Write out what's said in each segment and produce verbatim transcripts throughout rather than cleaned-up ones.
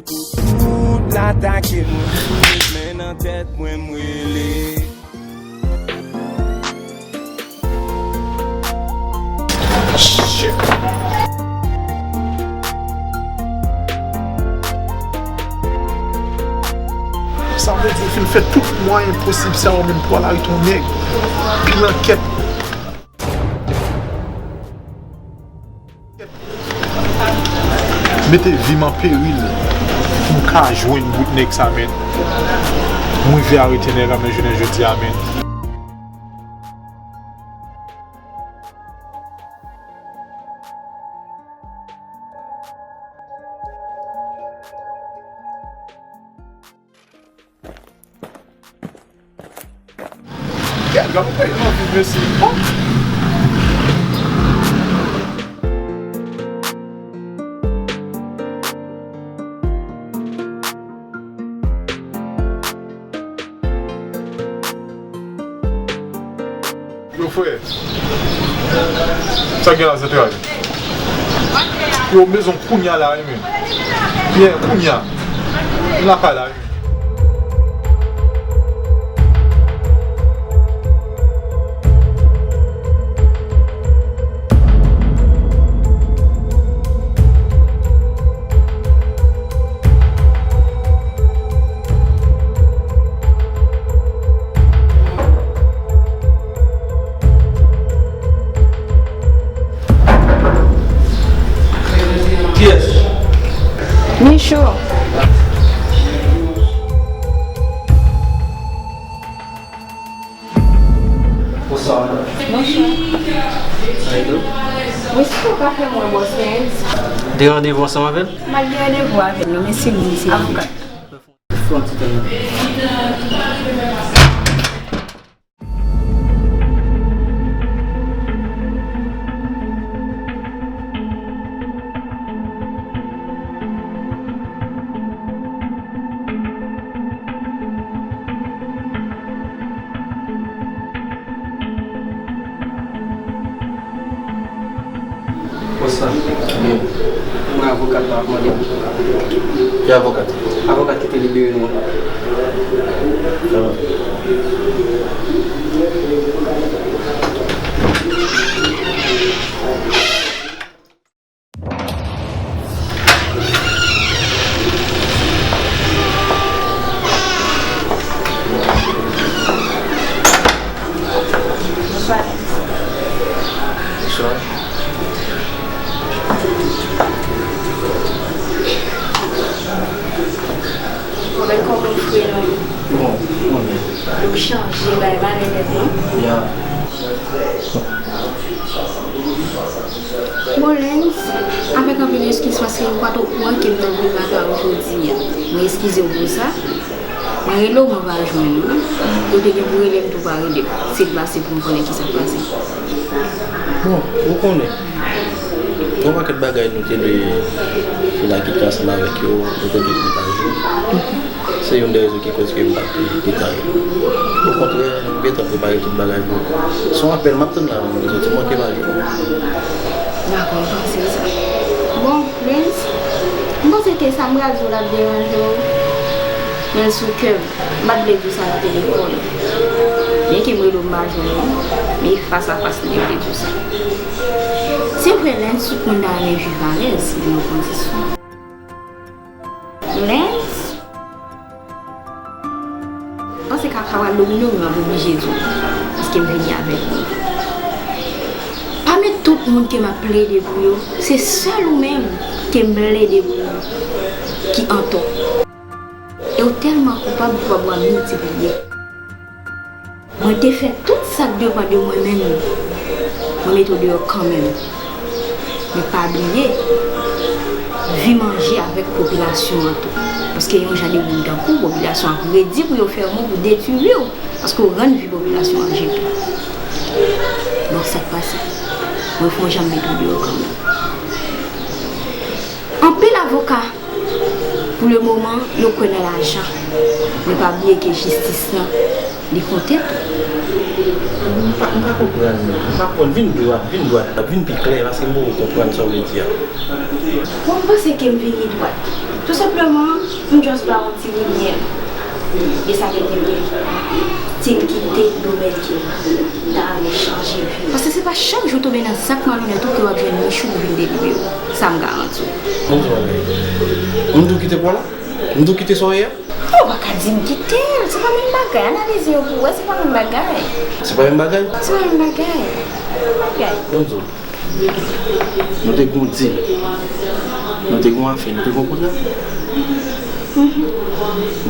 Tout la atake m, men nan tèt mwen m rele. Sa vle di, ou fin fè tout mwayen posib sa yo menm pou al arete yon nèg. Pil ankèt. Mete vi m an peril pou m ka jwenn bout nèg sa, menn. M rive arete nèg la, men jounen jodi a, menn. Gad, gad, ou peye nan vi, mesye. Yo, frè. Sa gen la, zantray? Yo, m bezwen kounya la, wi, men. Yeah, kounya. M lakay la, wi. Kiyès? Michou. Bonswa, madanm. Bonswa. How you do? Wi, si w ka fè mwen bòs Lens. Gen randevou ansanm avè l? M al gen randevou avè l, non, men si l vin, se avoka. Fè yon ti tann la. Konsa. Byen. Mwen avokat la ap mande m. Ki avokat? Avokat ki te libere nou an. Ah. Bonswa. Bonswa. Ou wè kòman frè nou ye? Bon, bon. Yo chanje bay valè nèt, non? Ya. Bon, Lens, avèk anpil eskiz paske ou pa t okouran ke m t ap vin lakay ou jodi a. Mwen eskize w pou sa. Mwen rele w, mwen pa jwenn ou. Ou te gen pou rele m tou, pa rele m. Se pase pou m konnen ki sa k pase. Bon, ou konnen. Gon pakèt bagay nou te dwe fin akite ansanm avèk yo, nou te dwe pataje. Se youn dè rezon ki koz ke m pa t detaye. Okontrè, m gentan prepare tout bagay pou ou. Se yon apèl m ap tann la, m bezwen ti manke pa jwenn. Dakò, m panse sa. Bon, Lens, m panse ke sa m pral di w la ap deranje w, men l sou kè m. M pa t vle di w sa nan telefòn. Byenke m rele w m pa jwenn ou, men e fas a fas m te vle di w sa. Se vre, Lens, tout moun ta renmen viv alèz, men nan kondisyon. Lens, m panse kaka pral domine w, men m ap oblije di w, paske m vini avèk ou. Pami tout moun ke m ap plede pou yo, se sèl ou menm ke m plede pou yo ki antò. E w tèlman koupab, koupab w ap miltipliye. Mwen te fè tout sa k depann de mwen, men mwen mete w deyò kanmenm. Men pa bliye, vi manje avèk popilasyon an tou. Paske yon jan de moun tankou w, popilasyon ap redi pou yo fèmen w, pou detwi vi w, paske w rann vi popilasyon an jete. Bon, sa k pase? Mwen fè yon jan mete w deyò kanmenm. Anpil avoka Pou le moman, yo kwè nan lajan. Men pa bliye ke jistis lan, li konte tou. M pa, m pa konprann, m pa konprann. Vin dwat, vin dwat, vin pi klè, paske m poko konprann sa w vle di a. Bon, m panse ke m vini dwat. Tou senpleman, m just ba w yon ti limyè de sa ke m te vle di. Si m kite domèn ke m ta renmen chanje vi m. Paske se pa chak jou w tonbe nan zak malonèt ou ke w ap jwenn michou pou vin delivre w. Sa m garanti w. Bon, sa va. M di w kite pwa la? M di w kite sa w ye a? Ou pa ka di m kite l, se pa menm bagay. Analize yo pou w wè, se pa menm bagay. Se pa menm bagay? Se pa menm bagay. Menm bagay. Bon, di w. Nou te gen yon deal. Nou te gen yon afè, nou te gen yon kontra.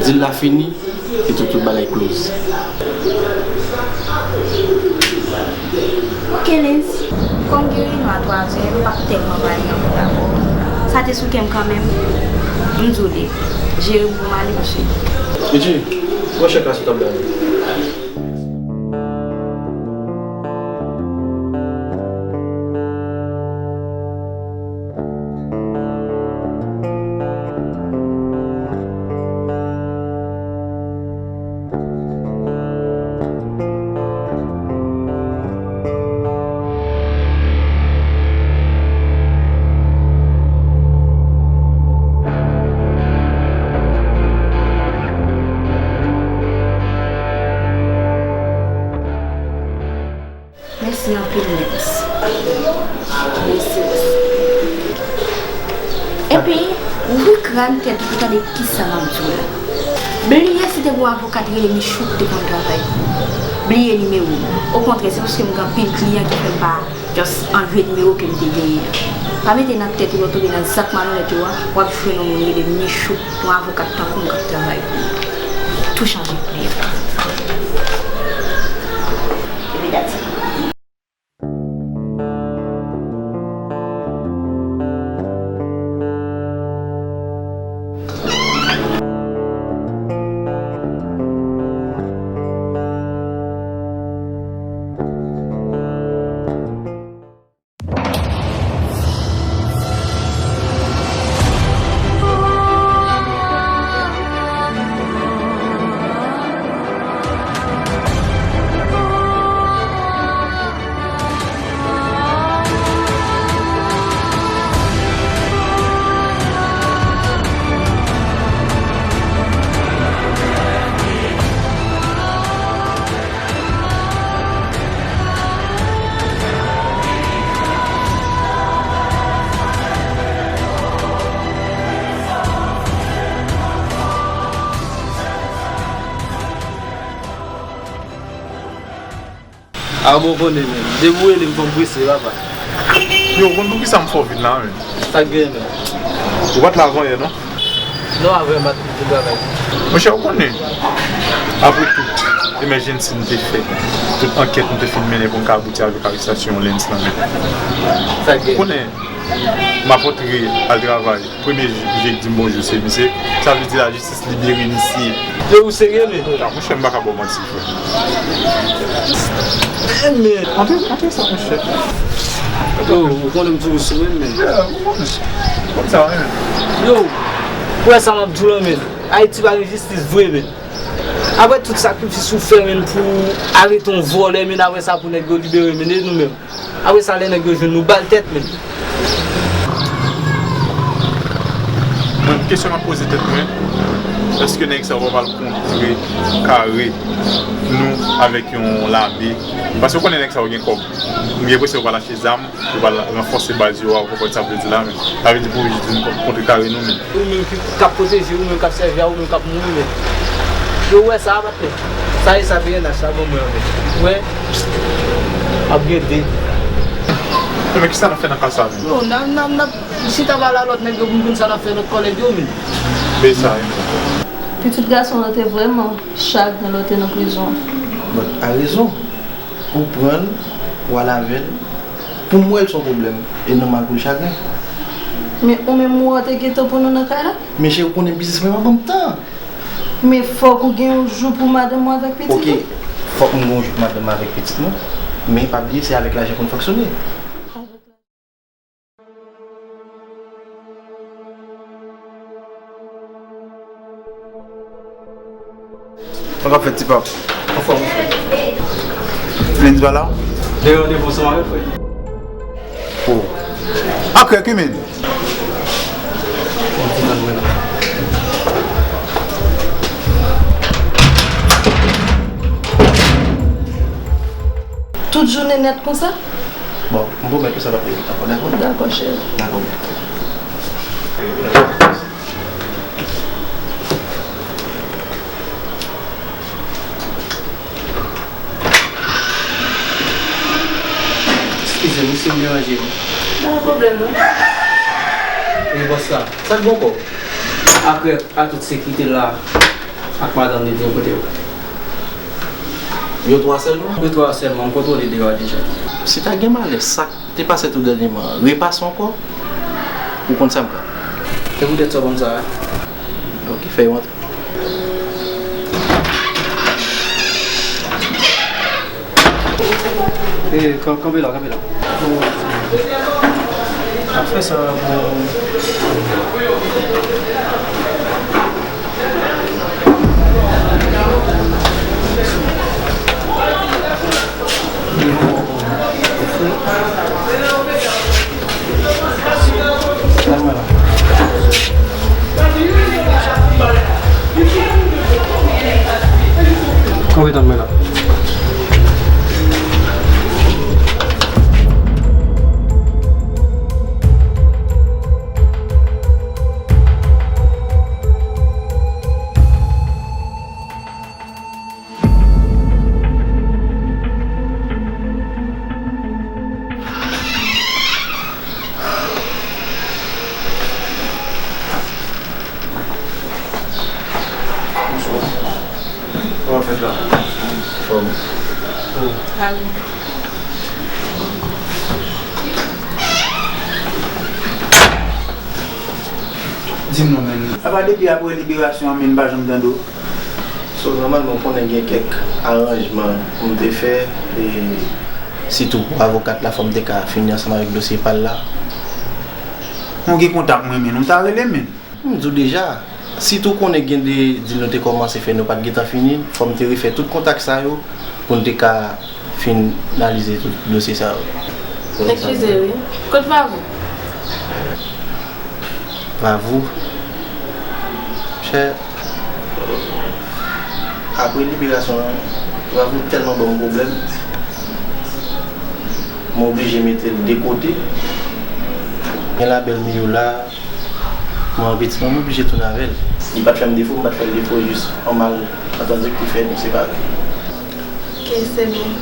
Deal la fini, e tout, tout bagay close. Ok, Lens. Kòm gen reyinyon a twazè, m p ap tèlman pale anpil avè w. Sa te sou kè m kanmenm. M di w li. Jere m pou m ale, mesye. Richie, pran chèk la sou tab la. Mèsi anpil, Lens. Mèsi, mèsi. Epi, ouvri kràn tèt ou pou tande kisa m ap di w la. Bliye si te gen yon avoka t rele Michou ki te konn travay pou ou. Bliye nimewo m. Okontrè, se paske m gen anpil kliyan ki fè m pa just anlve nimewo ke m te genyen an. Pa mete nan tèt ou lè w tonbe nan zak malonèt yo a, w ap jwenn yon moun rele Michou, yon avoka tankou m k ap travay pou ou. Tou chanje koulè. Epi that's it. A bon, konnen, men. Depi w rele m, fò m prese, papa. Yo, ou konn poukisa m fè w vin la, men? Sa k genyen, men? Ou pa t la avan yè, non? Non, avan yè, m pa t vin travay. Monchè, ou konnen, apre tout emergency n te fè, tout ankèt nou te fin mennen pou n ka abouti avèk arestasyon Lens lan, men. Sa k genyen? Ou konnen, m ap antre al travay. Premye je k di m bonjou, se misye. Sa vle di lajistis libere misye. Yo, ou serye, men? Monchè, m pa ka ba w manti, frè. Men. Antre, antre sa, monchè. Yo, ou konnen m toujou sou mwen, men. Yeah, ou konnen. Konn sa, men. Yo, ou wè sa m ap di w lan, men. Ayiti pa gen jistis vre, men. Apre tout sakrifis ou fè, men, pou arete yon vòlè, men, apre sa pou nèg yo libere, men, e nou menm? Apre sa, lè nèg yo jwenn nou, ba l tèt, men. Mwen, kesyon m ap poze tèt mwen, èske nèg sa yo pa pral kontre kare nou avèk yon lame? Paske w konnen nèg sa yo gen kòb. M gen enpresyon yo pral achte zam, yo pral ranfòse baz yo a, ou konprann sa m vle di la, men. Sa vle di pou yo jis vin kon-, kontre kare nou, men. Ou menm ki, k ap pwoteje, ou menm k ap sèvi a, ou menm k ap mouri, men. Yo wè sa, patnè. Sa e sa P N H la ban mwen an, men. Ou wè? Ap gen de. Yo, men kisa n ap fè nan ka sa, men? Yo, n ap, n ap, n ap chita pale a lòt nèg yo pou n konn sa n ap fè lòt kòlèg yo, men. Men sa, men. Pitit gason an te vrèman chagren lè w te nan prizon. But a rezon. Ou pran l, w al avè l. Pou mwen, l se yon pwoblèm. E nòmal pou l chagren. Men ou menm ou wè w te gentan pou nou nan kay la? Men cheri, ou konnen biznis mwen pa ban m tan. Men fòk ou gen yon jou pou madanm ou avèk pitit ou. Ok, fòk m gen yon jou pou madanm mwen avèk pitit mwen. Men pa bliye, se avèk lajan pou n fonksyone. Sa k ap fèt, Ti Pap? Anfòm, frè. Lenz pa la? Gen randevou ansanm avè l, frè. Oh. Akrèk wi, men. Tout jounen nèt konsa? Bon, m pwomèt ou sa p ap rive ankò, dakò? Dakò, cheri. Dakò. Eskize m, si m deranje nou. Pa gen pwoblèm, non. E bòs la, sa k gen ankò? Akrèk a tout sekirite la ak madanm li di yo kote yo? Yo twa sèlman? Yo twa sèlman, m kontwole deyò a deja. Si ta gen malè, sa k te pase tou dènyèman an repase ankò? Ou konn sa m ka. Se poutèt sa w ban m sa a. Ok, fè yo antre. E, kan-, kanpe la, kanpe la. Ap fè sa pou Ou ret ann mwen la. Kòman w fèt la? Fòm. Alò. Di m non, men. Apa depi apre liberasyon an, men m pa janm tande w? So, nòmalman, w konnen gen kèk aranjman pou m te fè, e sitou pou avokat la, fò m te ka fini ansanm avèk dosye pa l la. Ou gen kontak mwen, men, ou ta rele m, men. M di w deja, sitou w konnen gen de dil nou te kòmanse fè, nou pa t gentan fini, fò m te refè tout kontak sa yo pou n te ka finalize tout dosye sa yo. Eskize wi, kot Vavou? Vavou? Monchè, apre liberasyon an, Vavou tèlman ban m pwoblèm, mwen oblije mete l de kote. Gen labèl Miyou la, mwen an pitit mwen, mwen oblije tounen avè l. Li pa t fè m defo, m pa t fè l defo, e jis yon malantandu ki fè nou separe. Ok, se byen.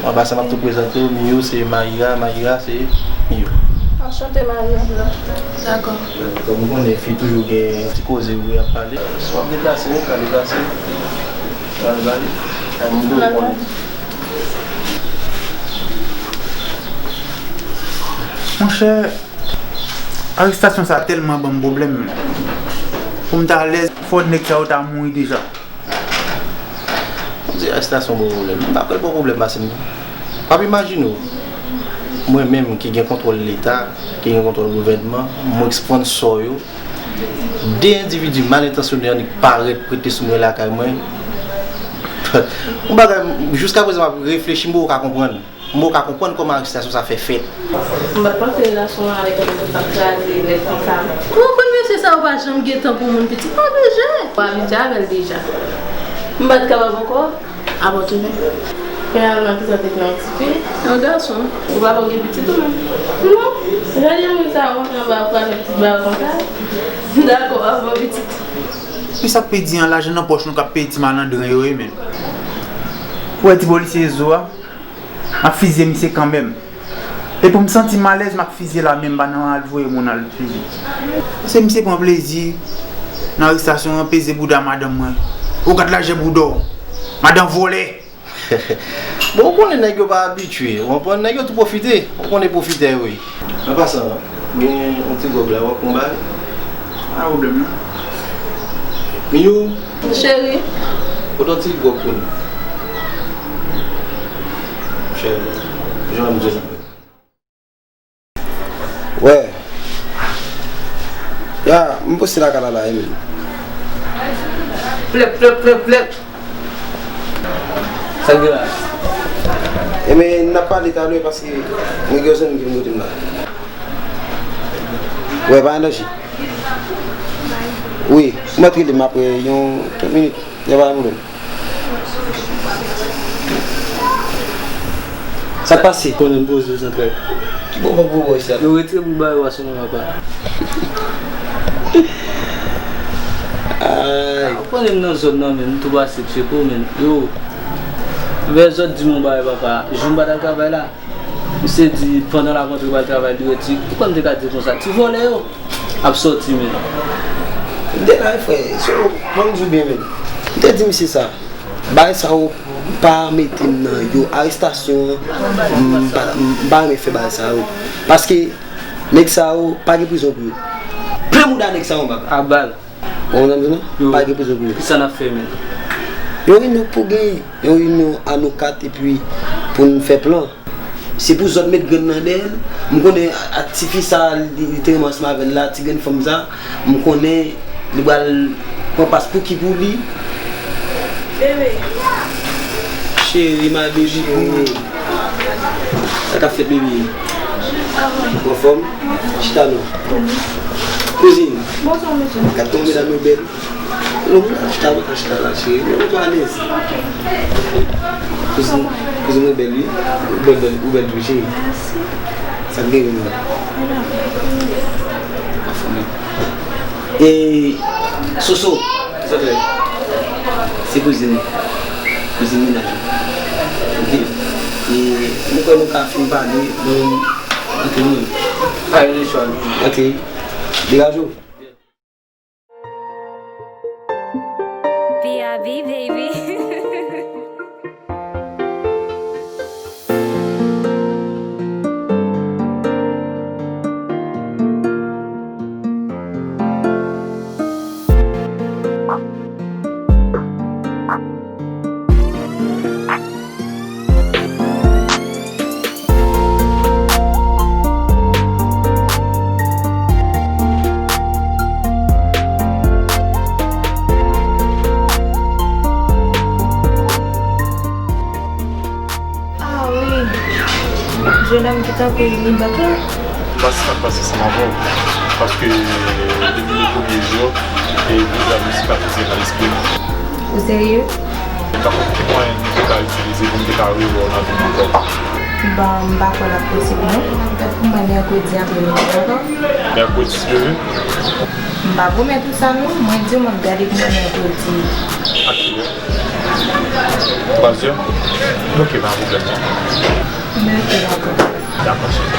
An pasan, m ap tou prezante w, Miyou se Mayira, Mayira se Miyou. Anchante, Mayira. Dakò. Kòm ou konnen, fi toujou gen ti koze wi y ap pale. Si w ap deplase, w ka deplase. Al bale. Ay, moun dwe konnen. Monchè, arestasyon sa tèlman ban m pwoblèm, men. Pou m ta alèz, fò nèg sa yo ta mouri deja. Ou di arestasyon ban w pwoblèm. M pa kwè l ban w pwoblèm pase m non. W ap imajine w, mwen menm ki gen kontwòl Leta, ki gen kontwòl gouvènman, mwen k sponsò yo, de endividi mal entansyone annik parèt prete sou mwen lakay mwen. Yon bagay, jiskaprezan m ap reflechi, m poko ka konprann. M poko ka konprann kòman arestasyon sa fè fèt. M pa t panse relasyon mwen avèk yon nèg t ap kraze nèt konsa. Ou konprann mesye sa yo pa janm gen tan pou moun pitit, pa bezwen. Ou abitye avè l deja. M pa t kapab ankò. Abandone. Finalman, kisa w te fè yon ti fi? Yon gason. Ou pa poko gen pitit ou menm? Non. Gade moun sa yo antre anba pou al fè pitit ba yo konsa. Dakò, avan pitit. Men sa k pedi an, lajan nan pòch nou k ap peye ti malandren yo ye, men. Ou wè ti polisye Zo a? M ap fizye misye kanmenm. E pou m santi m alèz, m ap fizye la menm, pa nan al voye moun al fizye. Paske misye pran plezi nan arestasyon an, peze bouda madanm mwen. Ou gad lajè bouda w, madan vòlè. Bon, ou konnen nèg yo pa abitye, ou konprann? Nèg yo tou pwofite, ou konnen pwofitè yo ye. An pasan, gen yon ti gwòg la, w ap pran bagay? Pa gen pwoblèm non. Miyou. Cheri. Pote yon ti gwòg pou nou. Cheri, jan m di w la. Wè. Ya, m poste lakay la la, Emil. Plèp, plèp, plèp, plèp. Sa k gen la? Ebyen, n ap pale talè paske mwen gen yon zanmi ki vin kote m la. Wè, pa gen danje. Wi, ou mèt rele m apre yon trant minit. Y a pa de pwoblèm. Sa k pase? Konnen m poze w san trèt. Ki bon bòbò sa? Yo retire bout bagay yo a sou mwen, papa. Ay. Ou konnen m nan zòn nan, men m tou pase tcheko, men. Yo. Vè zòt di m yon bagay, papa. Jou m pa t al travay la. Misye di, pandan l ap antre pral travay, li wè ti, ou kwè m te ka di konsa, ti vòlè yo ap sòti, men. M te la, frè, so, ban m di w byen, men. M te di misye sa. Bagay sa yo, pa mete m nan yo. Arestasyon an, m pa, m pa renmen fè bagay sa yo. Paske, nèg sa yo, pa gen prizon pou yo. Plen mouda nèg sa yo, papa. A bal. Ou konprann sa m di w? Yo. Pa gen prizon pou yo. Kisa n ap fè, men? Yon reyinyon k pou gen, yon reyinyon a nou kat, epi pou n fè plan. Se pou zòt met grenn nan dèyè l. M konnen a, a ti fi sa, li, li te renmen ansanm avè l la, ti grenn fanm sa, m konnen li pral pran pas Pouki pou li. Bebe. Cheri, my baby boo. Sa k ap fèt, baby? Anfòm? Chita non. Kouzin. Bonjou, mesye. Gad kòman medam yo bèl. Non, chita la, chita la, cheri. Mete w alèz. Kouzin, kouzin mwen bèl, wi. Ou bèl, bèl, ou bèl tou, cheri. Mèsi. Sa k gen, menm? Anfòm, wi. E Soso, sa fè? Se kouzin ou. Kouzin mennaj ou. Ok. E nou kwè nou ka fin pale, nou antre nou. Pa gen lechwa, non. Ok. Degaje w. B R B, baby. Ah wi. Jennonm ki tankou Linibak la. Pase sa k pase ansanm avè w. Paske depi le premye jou, e vizaj ou sikatrize nan lespri m. Ou serye? M pa konn ki mwayen nou te ka itilize pou m te ka rewè w nan vi m ankò. Bon, m pa kwè l ap posib non. Pou mwen mèkredi apremidi ankò. Mèkredi si Dye vle? M pa pwomèt ou sa non. Mwen di w m ap gade pou mwen mèkredi. A kilè? Twa zè? Ok, pa gen pwoblèm non. Mèsi ankò. Dakò, cheri.